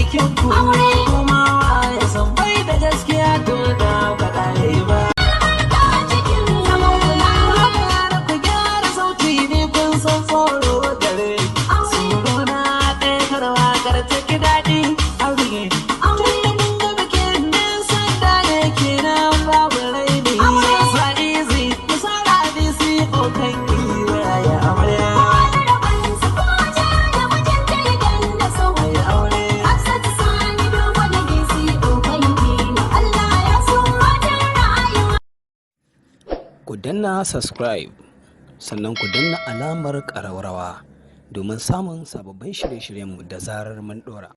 Bikin ku kuma ya san bai da gaskiya, to da faɗa yayi ba. Ku gyara sauti ne, kun san tsoro gare. Tsoro na ɗaya, kar waƙar ta ki daɗi a rige. Tun da mun ga bikin nan sanda ne kenan, babu raini. Sa easy, misala DCO kan giwa ya amarya. Ai aure. Ku danna subscribe, sannan ku danna alamar ƙararrawa domin samun sababbin shirye-shiryenmu da zarar mun ɗora.